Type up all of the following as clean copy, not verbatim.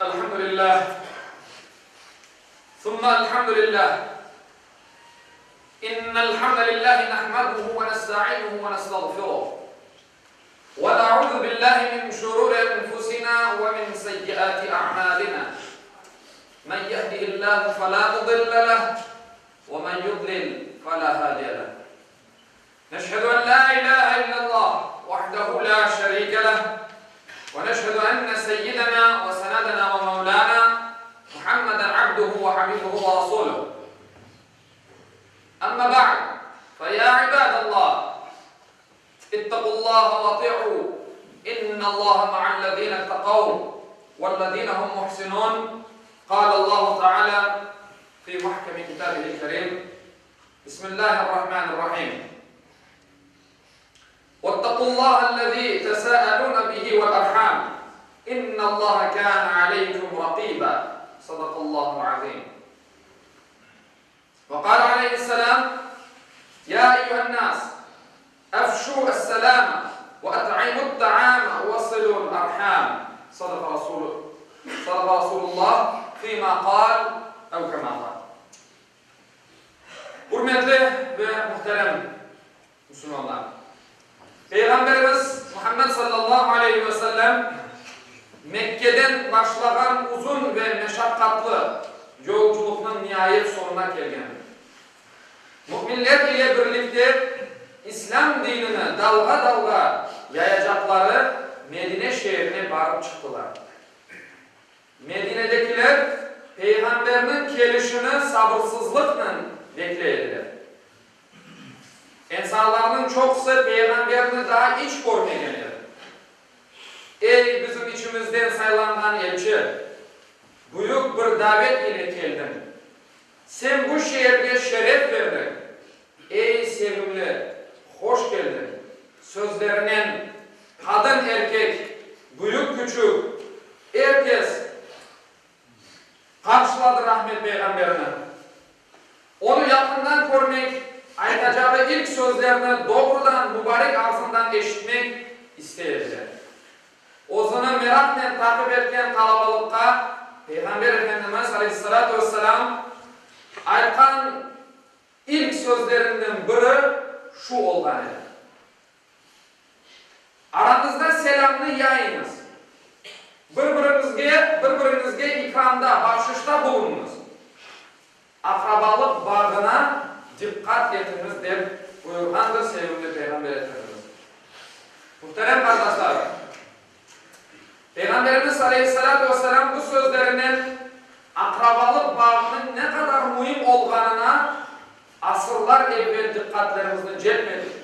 الحمد لله ثم الحمد لله إن الحمد لله نحمده ونستعينه ونستغفره ونعوذ بالله من شرور أنفسنا ومن سيئات أعمالنا من يهده الله فلا مضل له ومن يضلل فلا هادي له نشهد أن لا إله إلا الله وحده لا شريك له ونشهد أن سيدنا وسندنا ومولانا محمدا عبده وحبيبه ورسوله أما بعد فيا عباد الله اتقوا الله واطيعوا إن الله مع الذين اتقوا والذين هم محسنون قال الله تعالى في محكم كتابه الكريم بسم الله الرحمن الرحيم واتقوا الله الذي تساءلون به والأرحام إن الله كان عليكم رقيبا صدق الله العظيم وقال عليه السلام يا أيها الناس أفشوا السلام وأطعموا الطعام وصلوا الأرحام صدق رسول صدق رسول الله فيما قال أو كما قال Ürmetli ve muhterem musulmanlar! Peyğamberimiz Muhammed sallallahu aleyhi ve sellem Mekkeden başlağan uzun ve meşaqqatlı yolculıqnıñ niayet soñuna kelgendir. Müminler ile birlikte İslâm dinini dalğa-dalğa yayacaqları Medine şeerine barıp çıqtılar. Medinedekiler Peyğamberniñ kelişini sabırsızlıqnen bekley ediler. Ensarlarnıñ çoqusı Peyğamberni daa iç körmegen edi. Ey, bizim içimizden saylanğan elçi! Büyük bir davet ile keldiñ. Sen bu şeerge şeref berdiñ. Ey, sevimli, hoş keldiñ! Sözlerinen qadın-erkek, büyük-küçük, er kes qarşıladı Rahmet Peyğamberni. Onı yaqından körmek, aytacağı ilk sözlerni doğrudan mubarek ağzından eşitmek istey ediler. Özüni meraqnen taqip etken qalabalıqqa Peyğamber Efendimiz, aleyhissalâtu vesselâm, aytqan İlk sözlerinden biri şu olğan edi, Arañızda selâmnı yayıñız, bir-biriñizge, bir-biriñizge ikramda, bahşışta bulunıñız, aqrabalıq bağına diqqat etiñiz, dep buyurğandır sevimli Peyğamber Efendimiz. Muhterem qardaşlarım! Peyğamberimiz aleyhissalâtu vesselâm bu sözlerinen aqrabalıq bağınıñ ne qadar müim olğanına asırlar evvel diqqatlerimizni celp etti.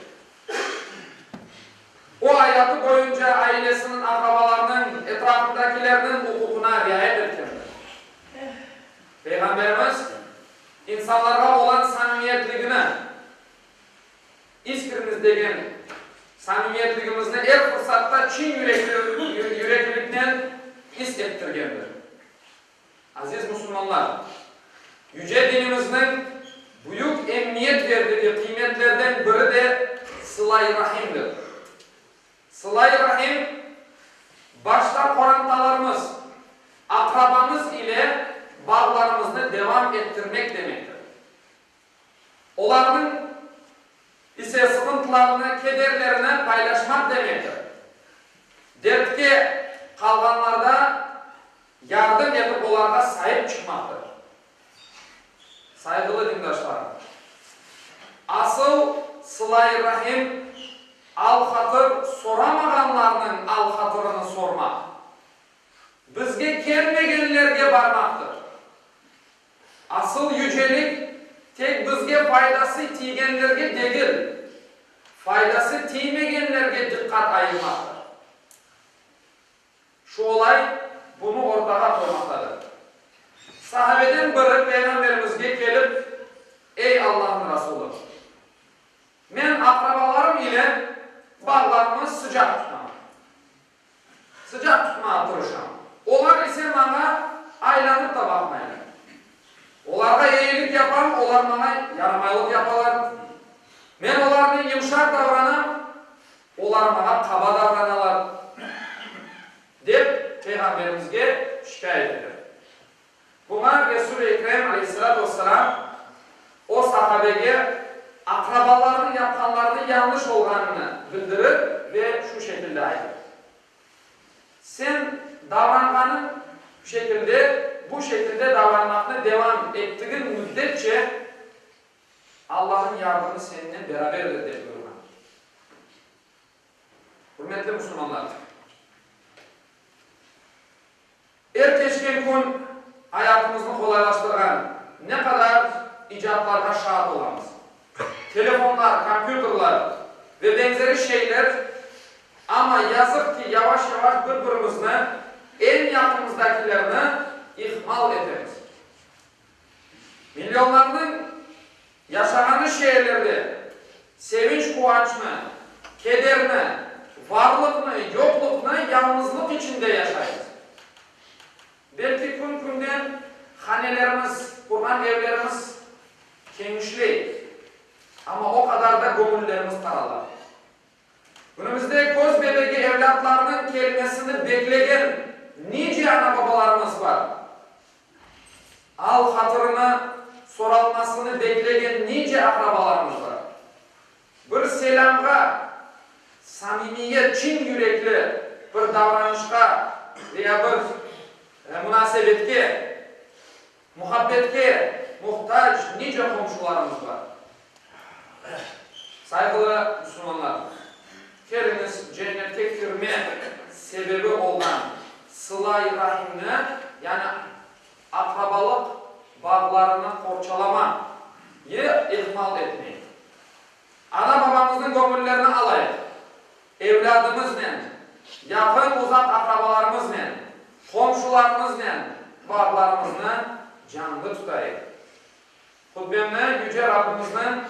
O, ayatı boyunca ailesiniñ, aqrabalarınıñ, etrafındakilerniñ uquqına riayet etkendir. Peyğamberimiz insanlarğa olan samimiyetligini, İskrimiz degen samimiyetligimizni er fırsatta çin yürekliliknen is ettirgendir. Aziz musulmanlar, yüce dinimizniñ büyük emniyet verdigi qıymetlerden biri de sıla-i rahimdir. Sıla-i rahim, başta qorantalarımız, aqrabamız ile bağlarımıznı devam ettirmek demektir. Olarnıñ ise sıqıntılarını, kederlerini paylaşmaq demektir. Dertke qalğanlarda yardım etip olarğa saip çıqmaqtır. Sayğılı dindaşlarım! Asıl sıla-i rahim, al-hatır soramağanlarnıñ al-hatırını sormaq, bizge kelmegenlerge barmaqtır. Asıl yücelik tek bizge faydası tiygenlerge degil, faydası tiymegenlerge diqqat ayırmaqtır. Şu olay bunı ortağa qoymaqtadır. Sahabeden biri Peyğamberimizge kelip, Ey Allahnıñ Rasulı! Men aqrabalarım ile bağlarımı sıcaq tutam. Sıcaq tutmağa tırışam. Olar ise maña aylanıp da baqmaylar. Olarğa eyilik yapam, olar maña yaramaylıq yapalar. Men olarnen yımşaq davranam, olar maña qaba davranalar, dep Peyğamberimizge. şikâyet eter. Buña Resul-i Ekrem aleyhissalâtu vesselâm o sahabege aqrabalarınıñ yapqanlarını yañlış olğanını bildirip ve şu şekilde aytır, Sen davranğanıñ şekilde, bu şekilde davranmaqnı devam ettigiñ müddetçe, Allahnıñ yardımı sennen beraberdir, dep buyurğan. Ürmetli musulmanlar! Er keçken kün ayatımıznı qolaylaştırğan ne qadar icatlarğa şaat olamız. Telefonlar, kompyuterler ve benzeri şeyler, amma yazıq ki, yavaş-yavaş bir-birimizni, eñ yaqınımızdakilerni ihmal etemiz. Milyonlarnıñ yaşağanı şeerlerde sevinç-quvançnı, kederni, varlıqnı, yoqluqnı yañğızlıq içinde yaşaymız. Belki kün-künden hanelerimiz, qurğan evlerimiz kenişley, amma o qadar da göñüllerimiz tarala. Künümizde köz bebegi evlâtlarınıñ kelmesini beklegen nice ana-babalarımız bar. Al-hatırını soralmasını beklegen nice aqrabalarımız bar. Bir selâmğa, samimiyet, çin yürekli bir davranışqa veya bir munasebetke, muhabbetke muhtac nice qomşularımız bar. Sayğılı musulmanlar, keliñiz cennetke kirme sebebi olğan sıla-i rahimni, yani aqrabalıq bağlarını qorçalama yı ihmal etmeyik. Ana-babamıznıñ göñüllerini alayıq, evlâdımıznen, yaqın-uzaq aqrabalarımıznen, qomşularımıznen bağlarımıznı canlı tutayıq. Hutbemni Yüce Rabbimizniñ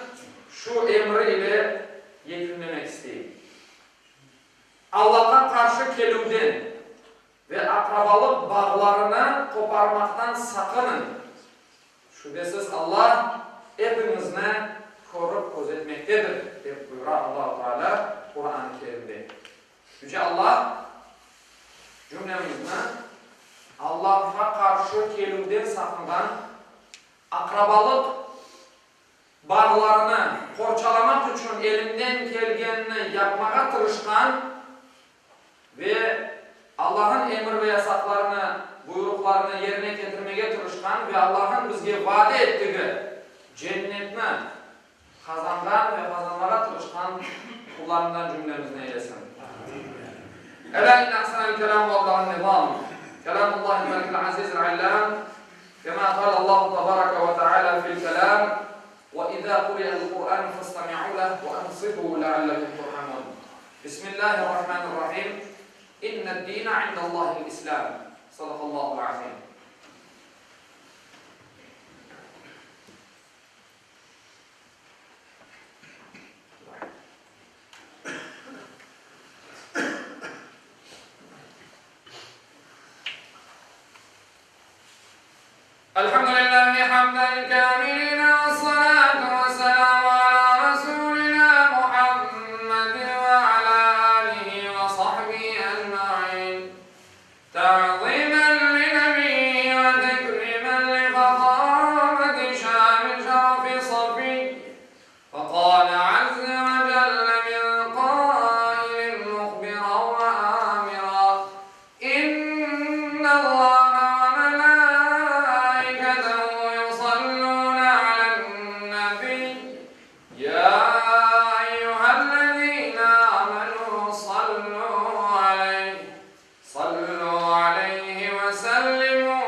şu emri ile yekünlemek isteyim, Allahqa qarşı kelüvden ve aqrabalıq bağlarını qoparmaqtan saqınıñ! Şübesiz Allah epiñizni körip közetmektedir, dep buyura Allahu Teala Quran-ı Kerimde. Yüce Allah cümlemizni Allahqa qarşı kelüvden saqınğan Aqrabalıq bağlarını qorçalamaq içün elinden kelgenini yapmağa tırışqan ve Allah'ın emir ve yasaqlarını, buyruqlarını yerine ketirmege tırışqan ve Allah'ın bizge vade ettigi cennetni qazanğan ve qazanmağa tırışqan qullarından cümlemizni eylesin. Elâ inne ahsenel kelâm ve abda'an nizâm, kelâmullâhil melikil azizil allâm, kemâ qâlallâhu tebareke ve teâlâ fil kelâm, Ve izâ quri'al Qur'ân festemi'û leh ve ansitû leallekum turhamûn. Bismillâhirrahmânirrahîm. İnned-dîne indallâhil İslâm. Sadaqallâhul azîm. Elhamdülillahi hamden kâmilin vessalâtu vesselâmu alâ rasûlinâ Muhammedin ve alâ âlihi ve sahbihi ecmaîn. Ta'zimen li nebiyhi ve tekrimen li fahâmeti şâni şerefi safiy. Feqâle azze ve celle min qâilin muhbiran ve âmira, İnnallâhe ve melâiketehu yusallûne alen-nebiy, yâ eyyühellezîne âmenû sallû aleyh, sallû aleyhi ve sellimû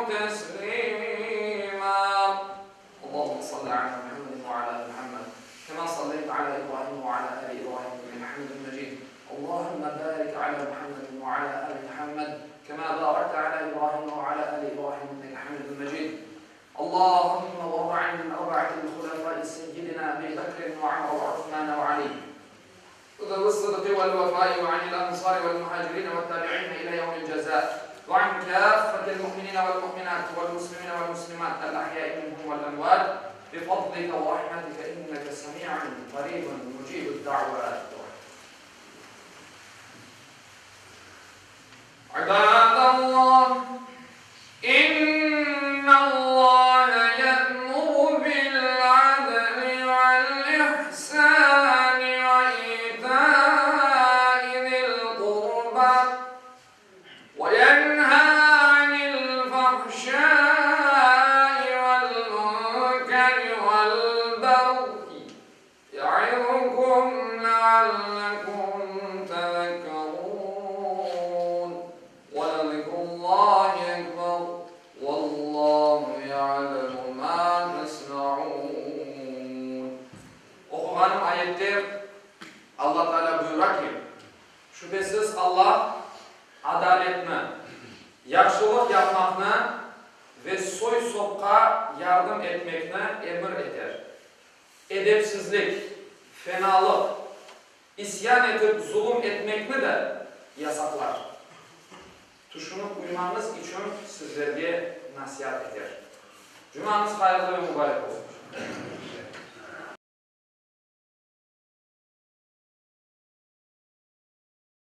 teslîmâ. Allahümme salli ala Muhammedin ve ala ali Muhammed, kema salleyte ala İbrahim ve ala ali İbrahim inneke hamidun mecid. Allahümme barik ala Muhammedin ve ala ali Muhammed, kema barakte ala İbrahim ve ala ali İbrahim inneke hamidun mecid. Allahümme varda anil arba'atil hulefai seyyidina Ebi Bekrin ve Ömer ve Osman ve Ali. ذوي الصدق والوفاء وعن الأنصار والمهاجرين والتابعين إلى يوم الجزاء وعن كافة المؤمنين والمؤمنات والمسلمين والمسلمات الأحياء منهم والأموات بفضلك ورحمتك إنك سميع قريب مجيب الدعوات عباد الله. Alla Taalâ buyura ki, Şübhesiz Alla adaletni, yahşılıq yapmaqnı ve soy-sopqa yardım etmekni emir eter. Edepsizlik, fenalıq, isyan etip zulum etmekni de yasaqlar. Tüşünip uymañız içün sizlerge nasiat eter. Cumañız hayırlı ve mubarek olsun.